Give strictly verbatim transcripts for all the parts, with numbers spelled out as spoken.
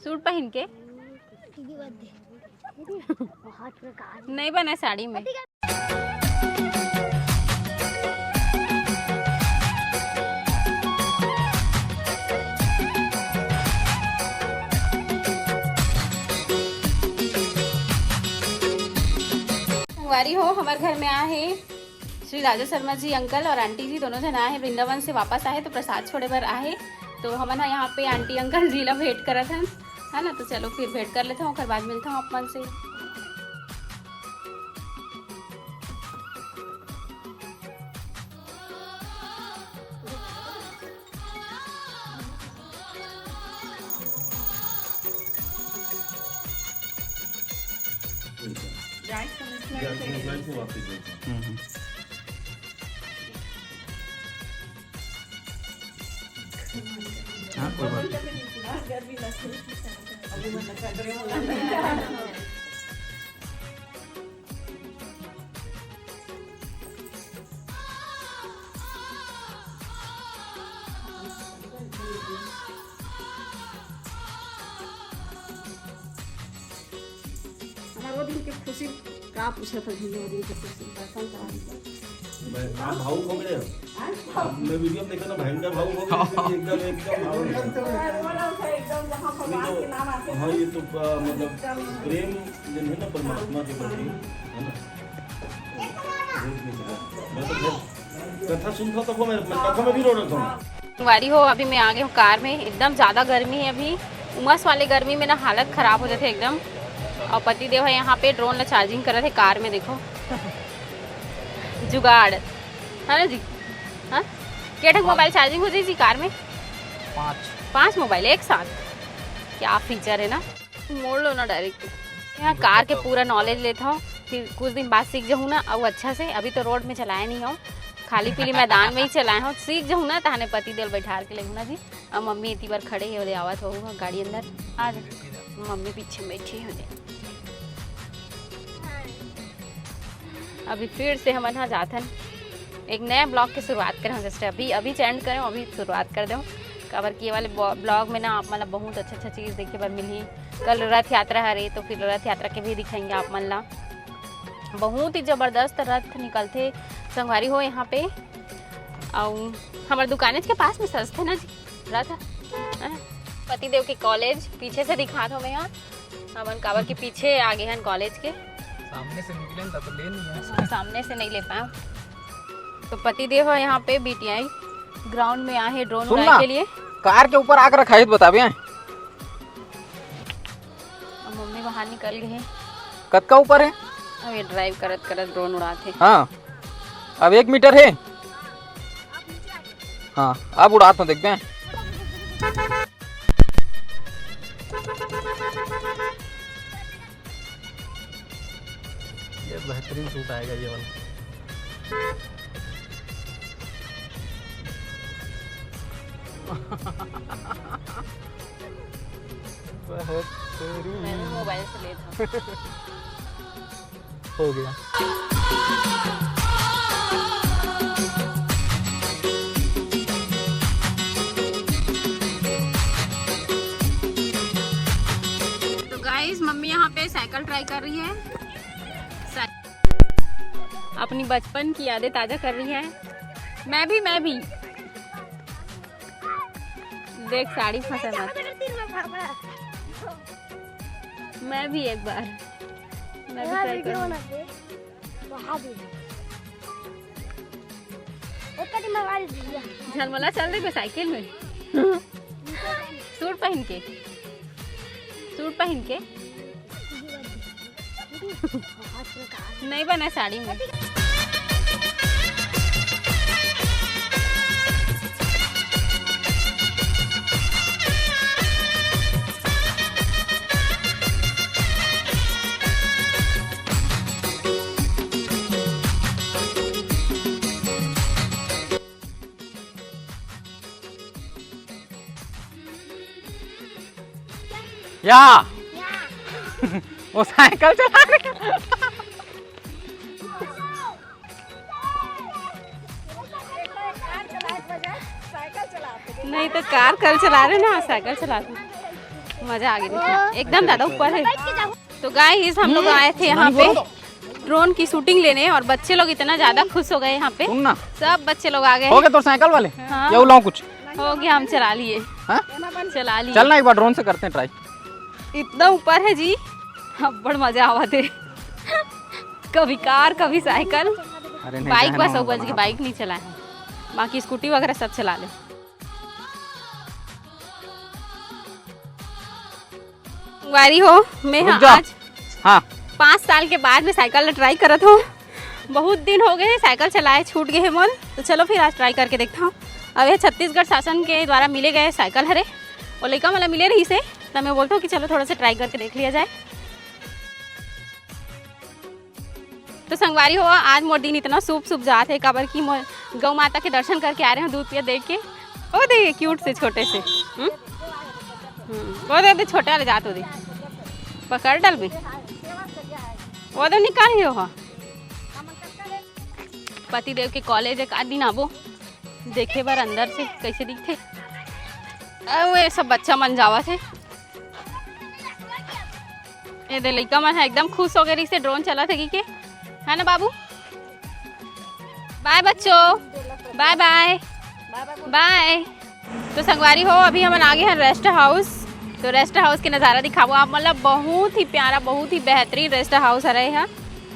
Suit पहन के। नहीं बने साड़ी में। संगवारी हो, हमर घर में आहे श्री राजा शर्मा जी अंकल और आंटी जी, दोनों जन आहे वृंदावन से वापस आहे, तो प्रसाद छोड़े बर आहे। तो हमन ह यहाँ पे आंटी अंकल जी ला भेंट करत हन, है ना। तो चलो फिर भेंट कर लेता हूँ, ओकर बाद मिलता हूँ आप मन से। हम्म, हम्म। हाँ, कोई बात नहीं। हमार वो दिन के खुशी का पूछत हन, वो दिन के खुशी दर्शन करा दीजिए। मैं, आप भावुक हो गए। हाँ? मैं वीडियो में देखा ना, भयंकर भावुक हो गए, एकदम, एकदम भावुक हो गए। एकदम जहाँ भगवान के नाम आते हैं। हाँ, ये तो, आ, मतलब, एकदम प्रेम जो है ना परमात्मा के प्रति, है ना, रोक नहीं सकता। मैं तो फिर कथा सुनता तो वो मैं, मैं कथा में भी रो रहा था। संगवारी हो, अभी मैं आ गई हूँ कार में। एकदम ज़्यादा गर्मी है अभी, उमस वाले गर्मी में ना हालत ख़राब हो जाते एकदम। और पति देव है यहाँ पे, ड्रोन ला चार्जिंग करत है कार में, देखो। जुगाड़ है ना जी। हाँ, के ठक मोबाइल चार्जिंग हो जाए जी कार में? पाँच। पाँच मोबाइल एक साथ, क्या फीचर है ना। मोड़ लो ना डायरेक्ट। यहाँ कार के पूरा नॉलेज लेता हूँ, फिर कुछ दिन बाद सीख जाऊँ ना, अब अच्छा से। अभी तो रोड में चलाया नहीं हो, खाली पीली मैदान में ही चलाए हो। सीख जाऊँ ना, तहाने पति देव बैठार के लेहू ना जी। अब मम्मी इतनी बार खड़े है, बोले आवत हो गाड़ी अंदर। आ जा, मम्मी पीछे बैठी है। अभी फिर से हमन हा जाथन, एक नया ब्लॉग के शुरुआत करें। जस्ट अभी, अभी से एंड करें, अभी शुरुआत कर दें। काबर कि ये वाले ब्लॉग में ना आप मन ला बहुत अच्छा अच्छा चीज़ देखे बर मिलही। कल रथ यात्रा हरे, तो फिर रथ यात्रा के भी दिखाएंगे आप मन ला। बहुत ही ज़बरदस्त रथ निकलथे संगवारी हो यहाँ पे। अउ हमारे दुकानेज के पास में सजथे ना जी रथ। हाँ। पतिदेव के कॉलेज पीछे से दिखात हो मैं यहाँ। हमन काबर के पीछे आ गए हन कॉलेज के। सामने से निकले न, तब तो ले नहीं है। हाँ, सामने से नहीं ले पाए। तो पतिदेव है यहाँ पे, बीटीआई ग्राउंड में आए हैं ड्रोन सुन उड़ाए ना, के लिए। कार के ऊपर आकर रखा है, तो बताबे। अब मम्मी बाहर निकल गए हैं। कतका ऊपर है? अब ये ड्राइव करत करत ड्रोन उड़ाते। हाँ, अब एक मीटर है। हाँ, अब उड़ाता हूँ, देखते हैं। ये बेहतरीन शूट आएगा ये वाला। बेहतरीन। मैं भी मोबाइल से लेता हूँ। हो गया। तो गाइस, मम्मी यहाँ पे साइकिल ट्राई कर रही है। साइ-, अपनी बचपन की यादें ताजा कर रही है। मैं भी, मैं भी। देख, साड़ी फंसे मत। मैं भी एक बार, मैं भी ट्राई करूँ। झलमला चल रही साइकिल में। सूट पहन के, सूट पहन के। नहीं बना साड़ी में। या। वो साइकिल चला रहे। नहीं तो कार कल चला रहे ना, साइकिल चलाते। मजा आ गया, एकदम ज्यादा ऊपर है। तो गाइस, हम लोग आए थे यहाँ पे ड्रोन की शूटिंग लेने और बच्चे लोग इतना ज्यादा खुश हो गए यहाँ पे। सुन ना। सब बच्चे लोग आ गए हो हैं। गए तोर साइकिल वाले? हाँ। या लाऊं कुछ? हो गया, हम चला लिए। हाँ? चला लिए। चल ना, एक बार ड्रोन से करते हैं ट्राई। इतना ऊपर है जी, अब्बड़ मजा आवा थे। कभी कार, कभी साइकिल। अरे नहीं, बाइक बहना बस होगा अब्बड़ जी, बाहर। बाइक नहीं चलाए, बाकी स्कूटी वगैरह सब चला ले। संगवारी हो, मैं रुक हाँ जा। आज हाँ। पाँच साल के बाद में साइकिल ट्राई करत हूँ। बहुत दिन हो गए हैं साइकिल चलाए, छूट गए हैं मन। तो चलो फिर आज ट्राई करके देखता हूँ। अब ये छत्तीसगढ़ शासन के द्वारा मिले गए साइकिल हरे, वो लइका मन ला मिले रहिसे, तो मैं बोलता हूँ कि चलो थोड़ा सा ट्राई करके देख लिया जाए। तो संगवारी हो, आज मोर दिन इतना शुभ शुभ जात है, काबर कि मोर गौ माता के दर्शन करके आ रहे हो दूध पिया देख के। ओ दे, क्यूट से छोटे से। हम्म? हम्म, वो दे, दे छोटे वाले जात हो दे। पकड़ डल में। वो दे निकाल ही हो। पति देव के कॉलेज एक आध दिन आबो, देखे बर अंदर से कैसे दिखथे। अउ ये सब बच्चा मन जावत हे। ये दे लइका मन ह एकदम खुश हो गए रहिसे, ड्रोन चलत हे कि के, है ना बाबू? बाय बच्चों, बाय बाय, बाय। तो संगवारी हो, अभी हमन आ गए हैं रेस्ट हाउस। तो रेस्ट हाउस के नज़ारा दिखाबो आप, मतलब बहुत ही प्यारा, बहुत ही बेहतरीन रेस्ट हाउस हरे यहाँ,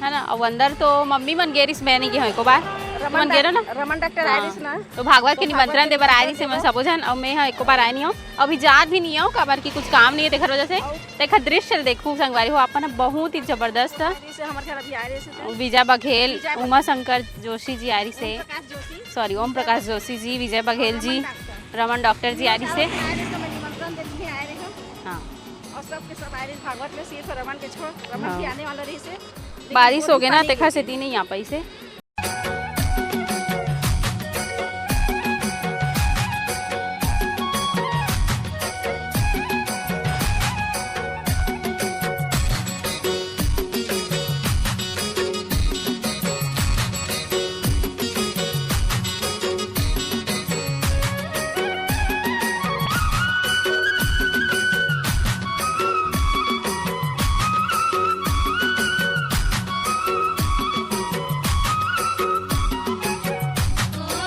है ना। अब अंदर तो मम्मी मन गे रिस, मैं नहीं गए हूँ एको बार। रमन तुमन गे रहो ना? डॉक-, रमन डॉक्टर आए हाँ। रिस ना। तो भागवत के तो निमंत्रण भागवत दे बर आए निमंत्रण रिस दे मन बर। सबो झन, और मैं यहाँ एको बार आए नहीं हूँ। अभी जात भी नहीं हूँ, काबर कि कुछ काम नहीं है, तेखर वजह से। और तेखर दृश्य देखू संगवारी हो, अपन बहुत ही जबरदस्त है। जैसे हमारे घर अभी आए रहे थे। विजय बघेल, विजय बघेल। उमा शंकर जोशी जी आए रिस हे। Om Prakash Joshi. Sorry, Om Prakash Joshi ji, Vijay Baghel ji, Raman doctor. Raman doctor जी आए रिस हे। चारों आए रहे तो मैं निमंत्रण देने आए रहे हूँ। हाँ। और सब के सब आए रहे भागवत में, सिर्फ रमन के छोड़, रमन हाँ। भी आने वाला रहिसे। लेकिन बारिश वो हो भी गए ना, पानी तेखर गिर सेती नहीं आ पाइसे।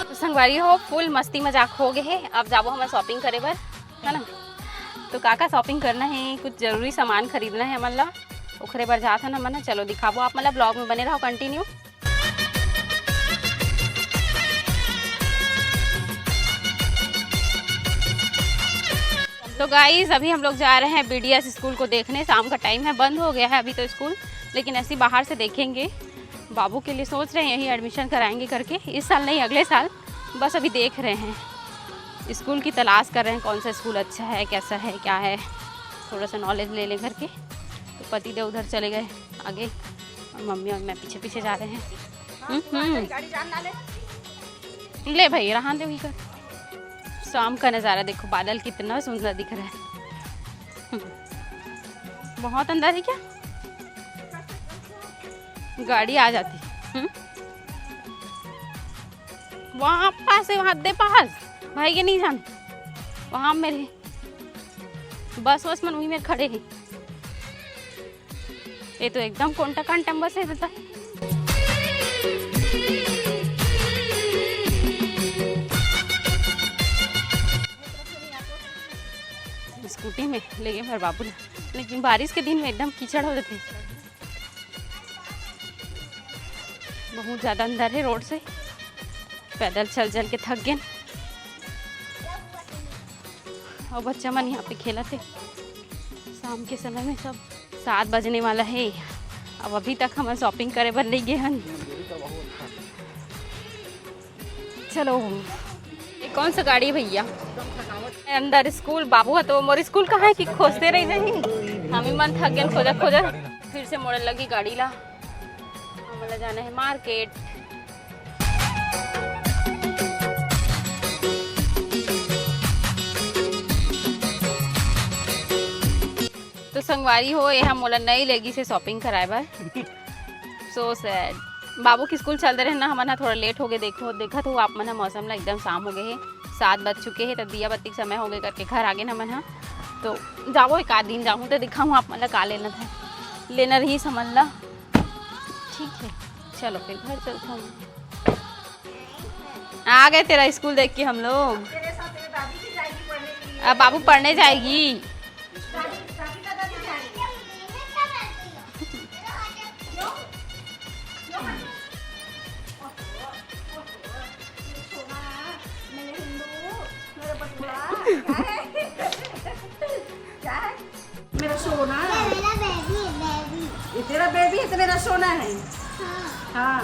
तो संगवारी हो, फुल मस्ती मजाक हो गए हे। अब जाबो हमन शॉपिंग करे बर, है ना? तो का का शॉपिंग करना है, कुछ जरूरी सामान खरीदना है हमन ला, ओखरे बर जात हन हमन ह। चलो दिखाबो आप मन ला, ब्लॉग में बने रहो कंटिन्यू। तो गाइस, अभी हम लोग जा रहे हैं बीडीएस स्कूल को देखने। शाम का टाइम है, बंद हो गया है अभी तो स्कूल, लेकिन ऐसे ही बाहर से देखेंगे। बाबू के लिए सोच रहे हैं यहीं एडमिशन कराएंगे करके, इस साल नहीं, अगले साल। बस अभी देख रहे हैं, स्कूल की तलाश कर रहे हैं, कौन सा स्कूल अच्छा है, कैसा है, क्या है, थोड़ा सा नॉलेज ले लें करके। तो पति देव उधर चले गए आगे, और मम्मी और मैं पीछे पीछे जा रहे हैं। हम्म, हम्म। गाड़ी जान ना ले। ले भाई, रहा दे वही कर। शाम का नज़ारा देखो, बादल कितना सुंदर दिख रहा है। हम्म। बहुत अंदर है क्या? गाड़ी आ जाती। हम्म। वहाँ पास है, वहाँ दे पास। भाई के नहीं जान। वहाँ मेरे बस वस मन वही में खड़े हैं। ये तो एकदम कोंटा कांटम बस है बता। स्कूटी में ले गए मेरे बाबू ला, लेकिन बारिश के दिन में एकदम कीचड़ हो जाते। बहुत ज़्यादा अंदर है रोड से, पैदल चल चल के थक गए। और बच्चा मन यहाँ पे खेलत हे। शाम के समय में सब सात बजने वाला है। अब अभी तक हमन शॉपिंग करे बर नहीं गए हन। चलो, ये कौन सा गाड़ी है भैया? अंदर स्कूल, बाबू है तो मोर स्कूल कहाँ है कि खोजते रह जाही। हम ही मन थक गए खोजत खोजत, फिर से मोड़े लगी गाड़ी ला। हमला जाना है मार्केट। तो संगवारी हो, ये हम मोला नई लेगी से शॉपिंग कराए बर। So sad। बाबू के स्कूल चलते रहे ना, हमन ह थोड़ा लेट हो गए। देखो, देखत हो आप मन ह, मौसम ला एकदम शाम हो गए हे, सात बज चुके हे, तब दिया बत्ती के समय हो गए करके घर आ गए ना हमन ह। तो जाबो, एक आध दिन जाहूँ तो दिखाहूँ आप मन ला का लेना था, लेना रही समझ ला। ठीक है, चलो फिर घर चलता हूँ। आ गए तेरा स्कूल देख के हम लोग। अब बाबू पढ़ने जाएगी। क्या है? मेरा सोना। ये मेरा बेबी है, बेबी। ये तेरा बेबी है तो मेरा सोना है। हाँ। हाँ।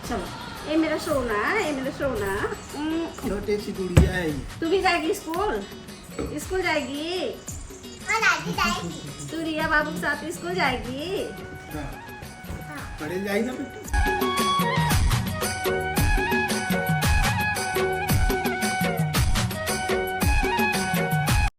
चलो, ये मेरा सोना, ये मेरा सोना। हम्म। छोटी सी गुड़िया है। तू भी जाएगी स्कूल? स्कूल जाएगी? हाँ, दादी जाएगी। तू रिया बाबू के साथ स्कूल जाएगी? हाँ। पढ़े जाई ना बेटी।